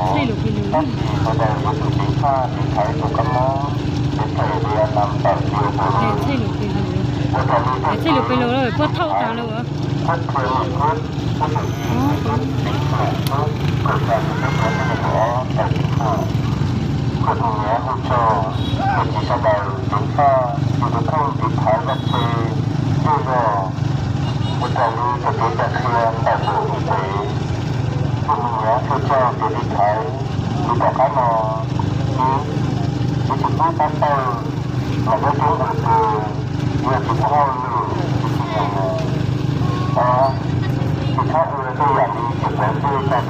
Txhij lus pes lus, tab sis sawv daws yuav tsum ceev faj tiv thaiv tus kab mob, tiv thaiv Vietnam tawm tiv ua tus txhij lus pes lus puab thauj tas lawm. Koj tus nyiam thiab tus tub, koj tus nyiam hu tso, kom tsis sawv daws ceev faj, yus tus kheej tiv thaiv vaj tse, ntuj zos, ua raws li txoj kev cai qhia ntawm tus ib tsev. Koj tus nyiam hu tso ces tiv thaiv, tiv tom qab no, ib, ib tsis pub pab tawj, los muab coob ua tw, yog tsis muaj hauj lwm, tsis tsim nyog mus. Ob, tsis txhob ua tej yam li tsis pov tseg tag.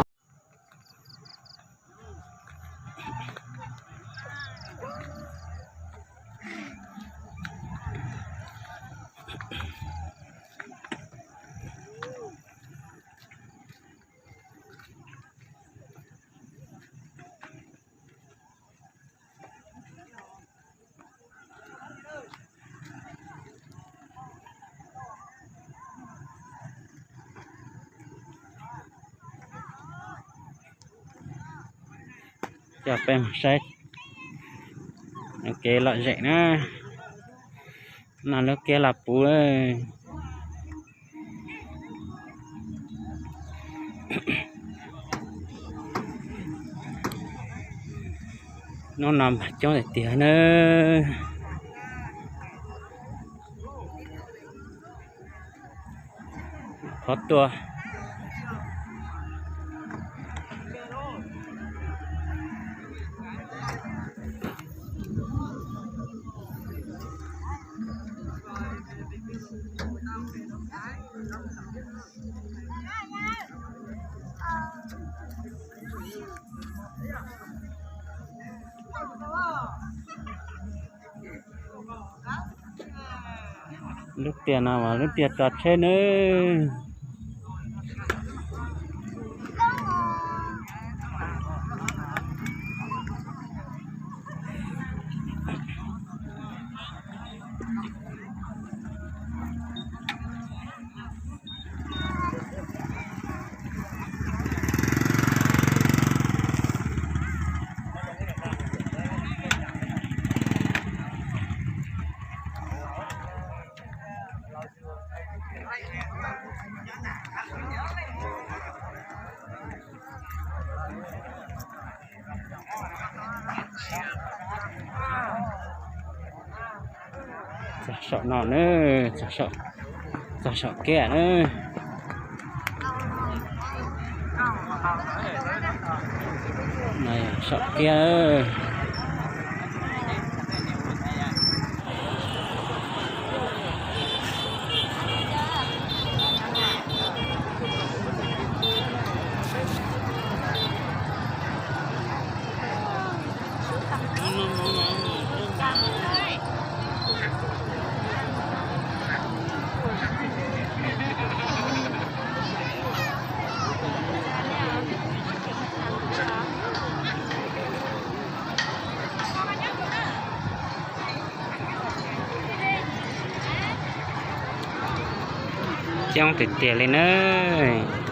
Coj peb mus saib kev lom zem na. No lub kiab los puv. Hnub no mas coob tiag tiag na. Qhov tuaj. Lub tiaj no mas lub tiaj tso tsheb nawb. Txog saum no na, txog saum kiab na. Saum kiab. Coob tiag tiag li nawb.